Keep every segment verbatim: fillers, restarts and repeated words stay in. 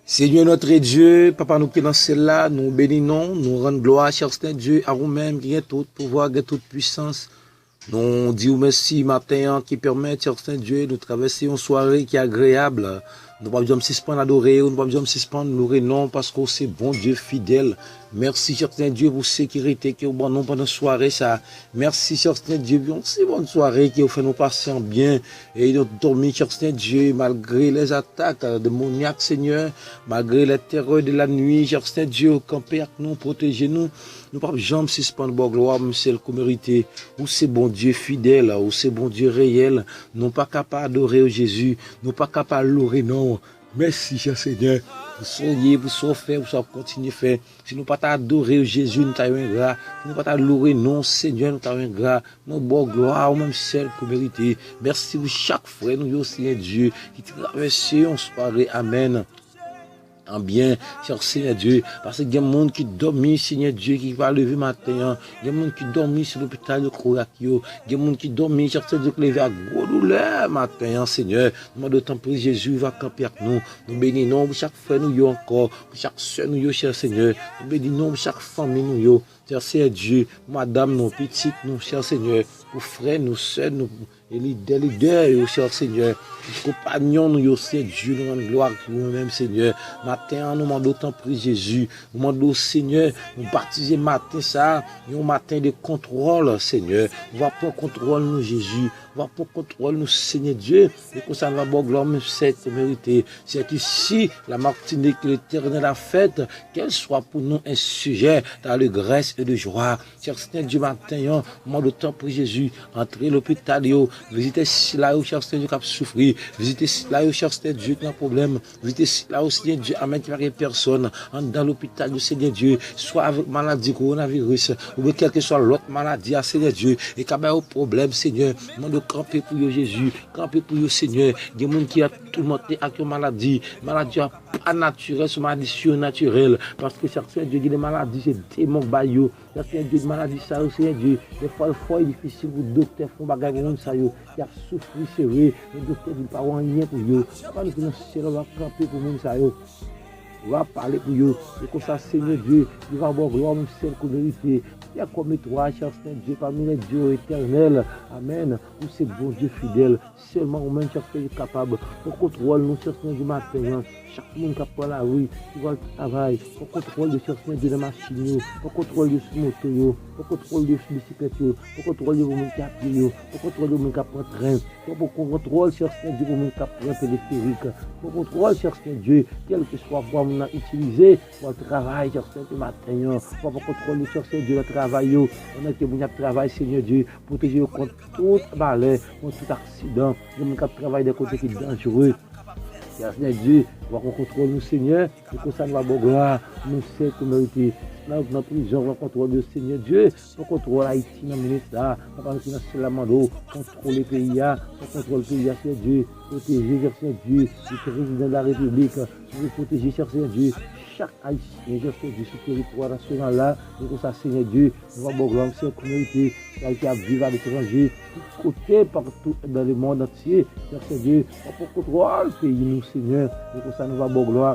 Seigneur notre Dieu, Papa nou ki nan syèl la, nou beni non, nou rann glwa, chè Sentè Dye, a ou menm ki gen tout pouvwa, gen tout pwisans. Nou di w mèsi maten an ki pèmèt, chè Sentè Dye, nou travèse yon sware ki agreyab. Nou p ap janm sispann adore w, nou p ap janm sispann loure non w, paske w se Bondye fidèl. Mèsi, chè Sentè Dye, pou sekirite ke w ban nou pandan sware sa a. Mèsi, chè Sentè Dye, pou yon si bòn sware ke w fè nou pase an byen. E nou dòmi, chè Sentè Dye, malgre lèzatak demonyak, Senyè, malgre lèterè de lanwi, chè Sentè Dye, w kanpe ak nou, pwoteje nou. Nou p ap janm sispann ba w glwa, menm sèl ke w merite. Ou se Bondye fidèl, ou se Bondye reyèl. Nou pa ka pa adore w, Jezi. Nou pa ka pa loure non w. Mèsi, chè Senyè, pou sa w ye, pou sa w fè, pou sa w ap kontinye fè. Si nou pa ta adore w, Jezi, nou ta yon engra. Si nou pa ta loure non w, Senyè, nou ta yon engra. Nou ba w glwa, ou menm sèl ke w merite. Mèsi pou chak frè nou yo, Senyè Dye, ki travèse yon sware. Amèn. An byen, chè Senyè Dye, paske gen moun ki dòmi, Senyè Dye, ki pa leve maten an. Gen moun ki dòmi sou lopital, yo kouri ak yo. Gen moun ki dòmi, chè Sentè Dye, ki leve ak gwo doulè maten an, Senyè. Nou mande w tanpri, Jezi, ou va kanpe ak nou. Nou beni non w pou chak frè nou yo ankò, pou chak sè nou yo, chè Senyè. Nou beni non w pou chak fanmi nou yo. Chè Sentè Dye, pou madanm nou, pitit nou, chè Senyè, pou frè nou, sè nou, e lidè, lidè yo, chè Senyè, pou konpanyon nou yo, Sentè Dye, nou rann glwa pou ou menm, Senyè. Maten an, nou mande w tanpri, Jezi. Nou mande w, Senyè, nou batize maten sa a, yon maten de kontwòl, Senyè. Ou va pran kontwòl nou, Jezi. Ou va pran kontwòl nou, Senyè Dye. E konsa, nou va ba w glwa, menm sèl ke w merite. C'est ici la Martinique que l'Éternel a faite, qu'elle soit pour nous un sujet dans l'allégresse et de joie. Chè Sentè Dye, maten an, mande w tanpri, Jezi, antre lopital yo, vizite sila yo, chè Sentè Dye, k ap soufri, vizite sila yo, chè Sentè Dye, ki nan pwoblèm, vizite sila yo, Sentè Dye, amèn, ki pa gen pèsòn anndan lopital yo, Sentè Dye, swa avèk maladi kowonaviris, oubyen kèlkeswa lòt maladi a, Sentè Dye, e ka ba yo pwoblèm, Senyè, mande w kanpe pou yo, Jezi, kanpe pou yo, Senyè. Gen moun ki ap toumante ak yon maladi, maladi a pa natirèl, se yon maladi sirnatirèl, paske chak Sentè Dye, gen de maladi, se demon k bay yo. Chak Sentè Dye, maladi sa yo, Sentè Dye, defwa l fò difisil pou doktè fè yon bagay pou moun sa yo. Y ap soufri, se vre, men doktè di l pa wè anyen pou yo. Papa nou ki nan syèl la, w ap kanpe pou moun sa yo. W ap pale pou yo. E konsa, Senyè Dye, li va ba w glwa, menm sèl ke w merite. Pierre comme étoile, chè Sentè Dye, parmi les dieux éternels. Amèn. Ou se Bondye fidèl. Sèlman ou menm, chè Sentè Dye, kapab pran kontwòl nou, chè Sentè Dye, maten an. Chak moun k ap pran lari, ki pral travay, pran kontwòl de chè Sentè Dye nan machin yo, pran kontwòl yo sou moto yo, pran kontwòl yo sou bisiklèt yo, pran kontwòl yo pou moun ki a pye yo, pran kontwòl yo pou moun k ap pran tren, pran kontwòl, chè Sentè Dye, pou moun k ap pran teleferik, pran kontwòl, chè Sentè Dye, kèlkeswa vwa moun nan itilize pou al travay, chè Sentè Dye, maten an, pran kontwòl de chè Sentè Dye nan travay yo, pandan ke moun y ap travay, Senyè Dye, pwoteje yo kont tout malè, kont tout aksidan. Gen moun k ap travay de kote ki danjere. Chè Sentè Dye, w ap pran kontwòl nou, Senyè, e konsa nou va ba w glwa, nou sèl ke w merite. Sila yo ki nan prizon, pran kontwòl yo, Senyè Dye, pran kontwòl Ayiti nan minit sa a. Papa nou ki nan syèl la, mande w kontwole peyi a, pran kontwòl peyi a, Senyè Dye, pwoteje, Senyè Dye, le président de la République, pwoteje, chè Sentè Dye, chak Ayisyen, Sentè Dye, sou teritwa nasyonal la, e konsa, Senyè Dye, nou va ba w glwa, sèl ke w merite, sa ki ap viv aletranje, tout kote, partout dans le monde entier, Sentè Dye, w ap pran kontwòl peyi nou, Senyè, e konsa, nou va ba w glwa,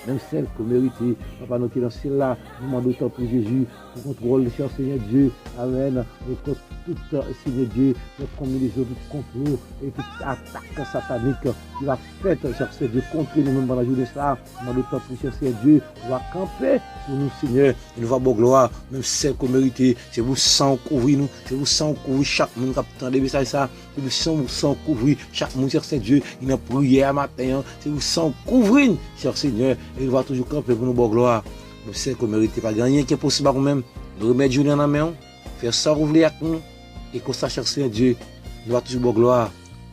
menm sèl ke w merite, Papa nou ki nan syèl la, nou mande w tanpri, Jezi, pran kontwòl, chè Sentè Dye, amèn, e kont tout, Sentè Dye, tout konbinezon, tout konplo, e tout atak satanik ki va fèt, chè Sentè Dye, kont nou menm pandan jounen sa a, nou mande w tanpri, chè Sentè Dye, w a kanpe pou nou, Senyè, e nou va ba w glwa, menm sèl ke w merite, se pou san w kouvri nou, se pou san w kouvri chak moun k ap tande mesaj sa a, se pou san w, san w kouvri chak moun, chè Sentè Dye, ki nan priyè a maten an, se pou san w kouvri n, chè Senyè, e nou va toujou kanpe pou nou ba w glwa, menm sèl ke w merite, pa gen anyen ki enposib ak ou menm, nou remèt jounen an nan men w, fè sa w vle ak nou, e konsa, chè Senyè Dye, nou va toujou ba w glwa,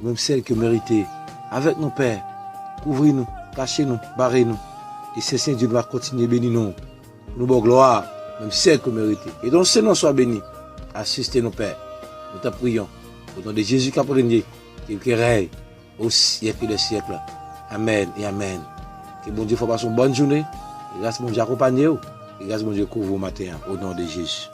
ou menm sèl ke w merite, avèk nou, Pè, kouvri nou, kache nou, bare nou, e Sentè Dye, nou va kontinye beni non w. Nou ba w glwa, menm sèl ke w merite. Que ton Saint nom soit béni. Asiste nou, Pè. Nou t ap priye w. Au nom de Jésus qui règne, qui règne au siècle des siècles. Amèn e amèn. Ke Bondye fè w pase yon bòn jounen. Ke gras Bondye akonpanye w. Ke gras Bondye kouvri w maten an. Au nom de Jésus.